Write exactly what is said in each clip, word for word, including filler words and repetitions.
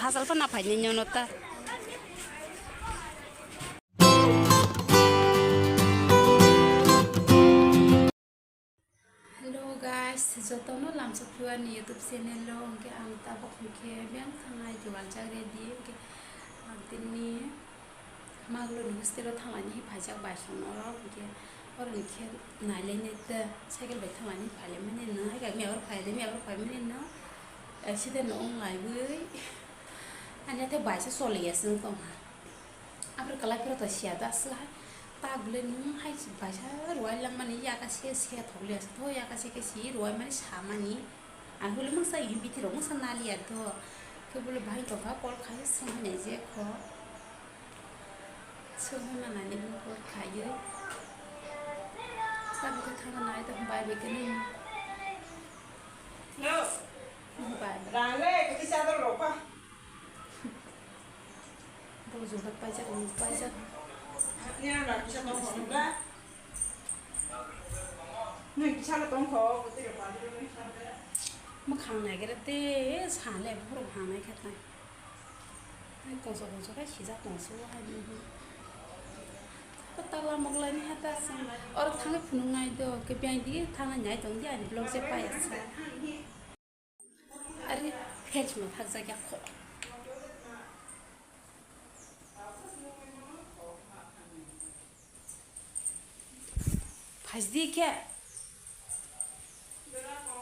Hachal phano phainai nono ta. Hello guys, jotono lamsa phuru ani YouTube channel o, hwnkhe ang tabuk hwnkhe biyang thangnai dualjak ready, hwnkhe ang tini Magloni hostel o thanglani phaijak bai songno oro, hwnkhe oro hwnkhe nailainai ta cycle bai thanglani phailaimani no, hai khe miya oro phaide, miya oro phaimani no accident no wng laiwi ani athe bai se choliya se wng tongha. Aboni kwlai phano to siya da aswk hai. Ta bwlai nwng hai baisa rwai langmani yaka se se thok liya se tho, yaka se khe si rwai mani samani. Ang hwnwi mungsa yong bithi rok mungsa naliya do. Khe bwlai bahai tongkha call khai swng hwnwi je kho. Swng hwnwi manani bini call khaiwi. Tabuk khe thangna nai tong bai bai khe nini. Hello. Bai. Rang le kisa dor rok pa. Bo jora paijak, paijak. Ni ang rang kisa tong phone ba. Nui kisa le tong kho, bwtwi rok pandi rok nui kisa le. Mwkhang naigra te, sa le borok hanai khe tai. Hai kongsa kongsa khe sijak tong se o hai nini. Tala moklai ni hata se. Oro thangwi phunuk nai do, khe biyang di thangna nai tong di ani vlog se paya sa. Are, fans no thakjak ya kho. Phajdi khe.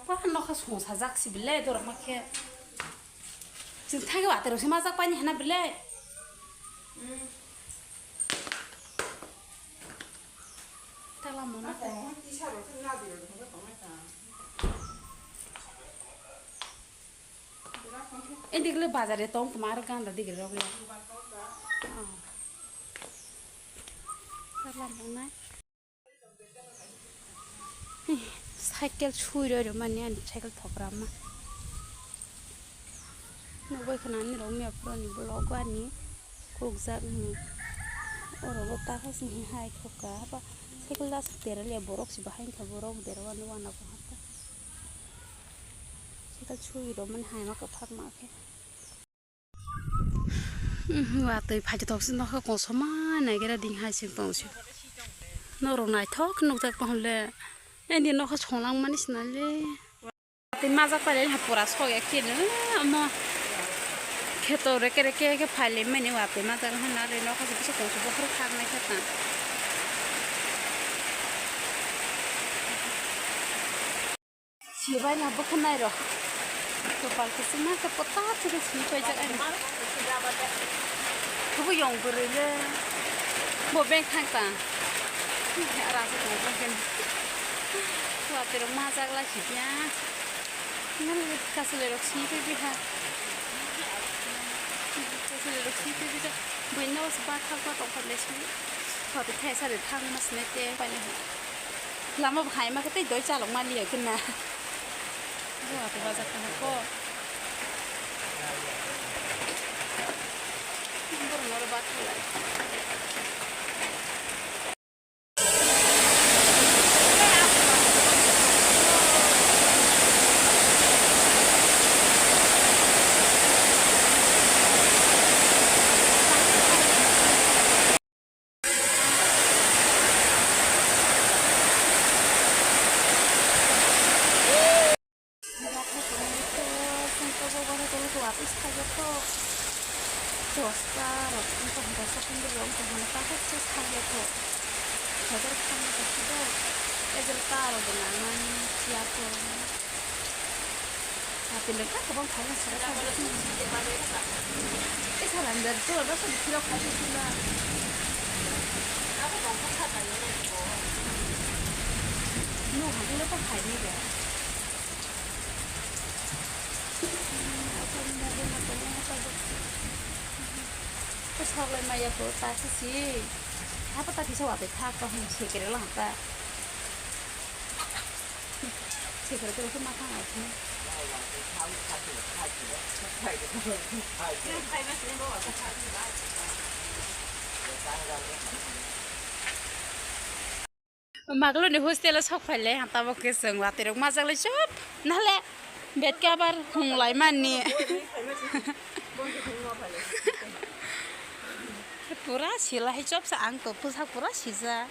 Ba nokha song sajak si belai dorok ma khe. Chwng thangwi watwi rok se majak pani hana belai. Tala mono. Indi kile bazar e tong tuma aro ganda digiri rok le. Tala mono. Cycle sui roi rw mani ani cycle thokra ma. Nugwi khna ani rok miya phuru ani vlog o ani khukjak hinwi. Oro bo takha se hinwi hai thokha haba cycle da aswk dera liya borok se bahai wngkha borok dera wani wana bo hata. Cycle sui rw mani hai ma kwphar ma khe. Watwi phaithothok se nokha kosoma naigra ding hai se tong se. Norok naithok nukjak tong le. Ani nokha songlang mani sinale. Watwi majak pailai ha pura sok ya khe no omo. Kheto reke reke khe phailai mani watwi majak ha nare nokha se bwswk tong se bokhorok khak nai khe ta. Sibai na bwkha nai rw. Kopal kiching ma khe pota chiri simi paijak ani. Kubu yong bwrwi le. Bo beng thang ta. Ara se tong beng. Watwi rok majak lai si ya. Nang kasulai rok simi paijak ha. Kasulai rok simi paijak. Bui no se ba thang pa tong kha le simi. Watwi thai sa de thang ma sinai te paile. Lama bo hai ma khe tei doi chalok ma liya khe na. Bo ate bazar kana ko. Borok no oro ba thang lai. Dosta rok wngkha, dosta pondro rok wngkha hwnwi pakhak se thangya kho. Hajar thangma kaisa do. Ejel ta rok bo nangmani siya kho. Hati le ta kwbang thangma sara thangma. E sara nda to da sa bithira khai sila. No hati le ta khai ni da. Saklai maya ko ta sisi. Apa ta kisa watai thak ta hum sekere lang ta. Sekere kere ko matang ai thum. Magloni hostel o sok phailai hata bo khe chwng watwi rok majak lai chop nale bed cover hung lai mani. Pura sila hai chop sa ang to pusa pura sija.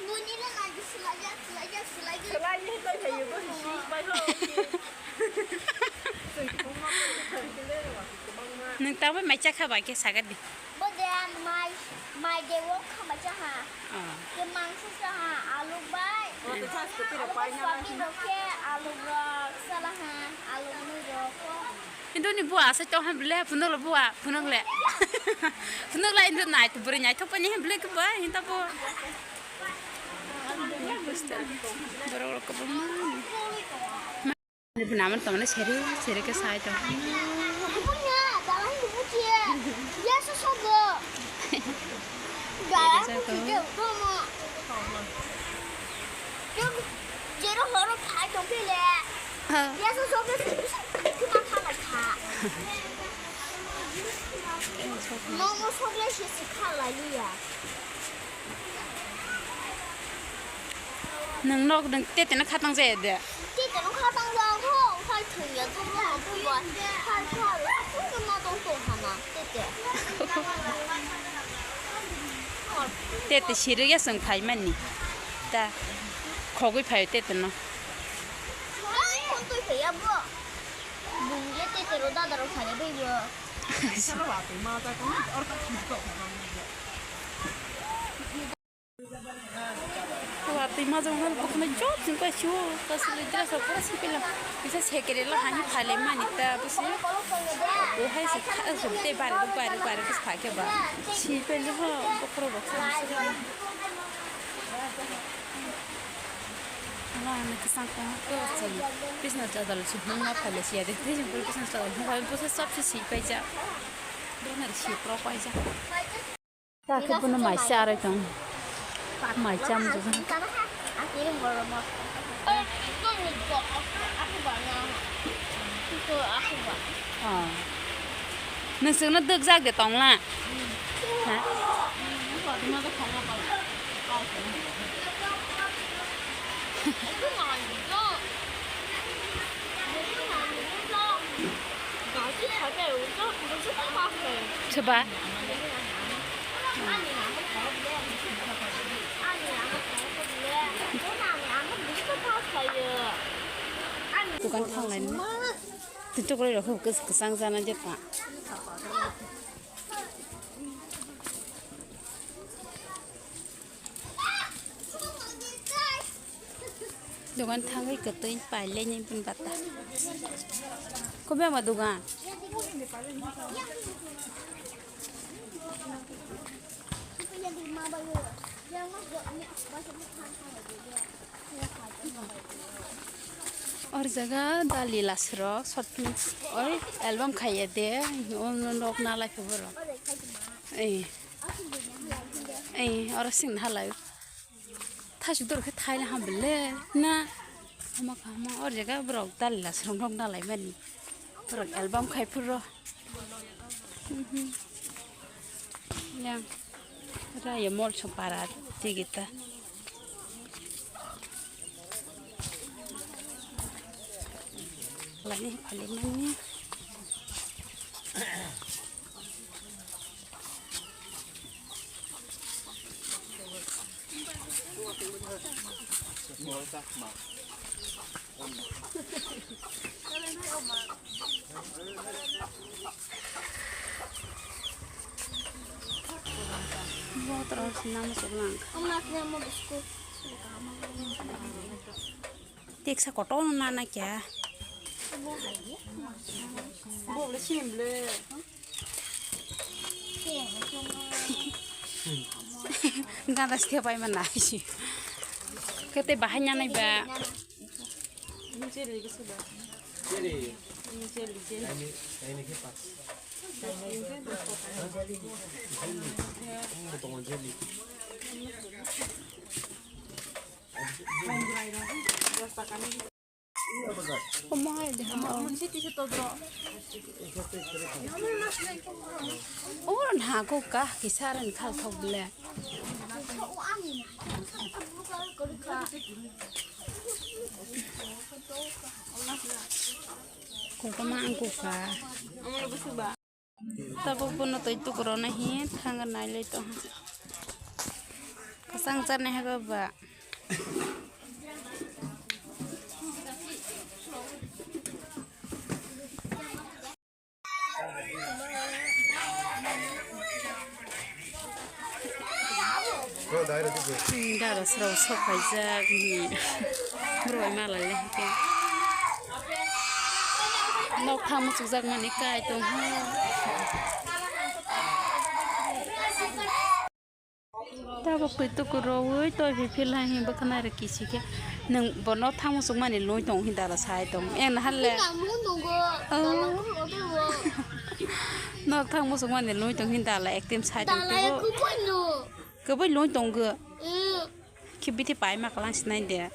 Buni na lagi sila ja, sila ja, sila ja. Sila ni to thayo bo si pai ho. Nung tamo mai chakha ba ke sagat di. Bo de mai, mai de wo khama cha ha. Ah. Ke mangsa sa ha, alu bai. Oh, to thas ko tira pai na. Pati ro ke alu ro sala ha, alu ni ro ko. Hintu ni bua asa tong han bele, phunuk lo bua, phunuk le. Phunuk la hintu nai tu buri nai thok pani han bele ke ba, hinta bo. Borok rok ko bo. Ni buna man tong na seri, seri ke sai tong. Punya, dalam ni punya. Ya sesogo. Dalam ni punya. Jero horo khai tong pele. Ha. Ya so so ke se se ke ma kha ma kha. No mo so le se se kha la li ya. Nang nok nang te te na kha tang je de. Te te no kha tang ja ho khai thung ya to no to ba. Khai khai. Ko ma tong to ha na. Tete. Tete sirwk ya chwng phaimani. Ta khogwi phaio tete no. Ai, kontoi phaiya bo. Bungje tete ro dada ro phaiya bai bo. Watwi majwk nang bukhwnai job chwng pai sio, ta swlai dress rok pura si pila. Kisa secretary la hani phale mani ta bisi. O hai se kha, se te bare, bare, bare kis phake ba. Si pele ho, bokhorok rok sa. Ala na kisang ko to si. Business jadal si hung na phale si ade. Business jadal hung pai, business sab si si pai ja. Business si pro pai ja. Ta khe bono mai cha arai tong. Mai cha mujung. Ah. Nwswkno dwkjak de tongla. Ha? Soba? Dukan thanglai. Tei chocolate rok kwchang jana jeta. Dogan thangwi kwtwi pailai ni bini bata. Kobe ama dogan? Or jaga dali lasrok short film oi album khaiya de, ono nok nalai khe borok. Eh. Eh, oro sing halai. Thasuk dor khe thaina ham bele na. Hama kha hama or jaga borok dali lasrok nok nalai mani. Borok album khai phuru. Mhm. Yang raya mol song para tigita. Lani phali mani. Teksa kotor no nana kya. Gada sithe pai mana si. Kete bahai nyanai ba. Omo hai de ha. Oro na ko ka kisa ran khal thok le. Kotorma ang ko ka. Tabuk bono twi tukuruna hi thangwi nailai tongha. Kwchang charni hai ba ba. Dara srok sok paijak, hmm. Borok bai mala le hake. Nok thang muchukjak mani kai tong ha. Tabuk twi tukurui toi phil hai hin bwkhwnai rw kisi khe nwng bono thang muchuk mani loi tong hin dala sai tong eng na hal le. Nang lung tongo. Oh. Dala lung tongo. Nok thang muchuk mani loi tong hin dala ektim sai tong. Dala tebo. Kubui lung. Kubui loi tong go. Mm. Khe bithi pai ma kalang sinai de.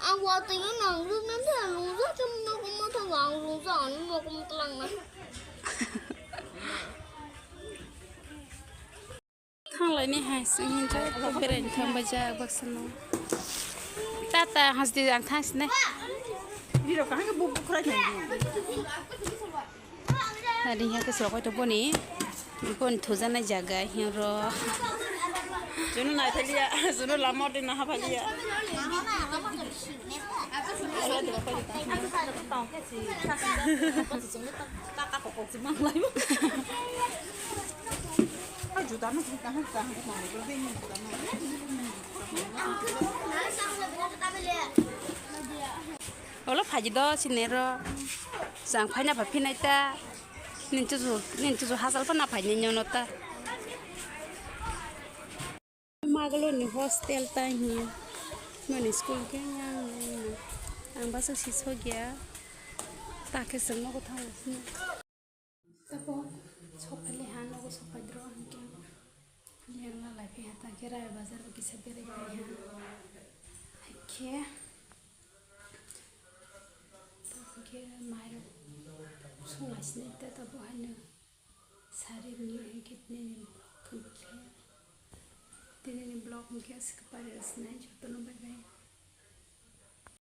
Ang wa twi nang lung nang de lung ja chum nok mo thang ang lung ja ang nok mo tlang na. Thanglaini hai sing hinjak, berai thang baijak baksa no. Tata, hasdi ang thang sinai. Biro kahang ke buk buk khrai thang di. Hari hake srok oi to boni, boni thujanai jaga hero. Juno nai thaliya, juno lama de na ha phaliya. Olo phaji do sinero. Chang phaina pha phinai ta. Nin chuchu, nin chuchu hachal phana phaini nyono ta. Magalo ni hostel ta hi. Mani school ke yang ang basa si sogya. Ta ke sengmo ko thang. Tapo sophali ha nogo sophai dro hingke yang la lai phi ha ta ke rai bazar bo kisa berai phi ha. Haikhe ta hingke mairok sung lai sinai ta tapo haino sari ni hingke tini ni vlog hingke tini ni vlog hingke sikapari sinai jotono bye bye.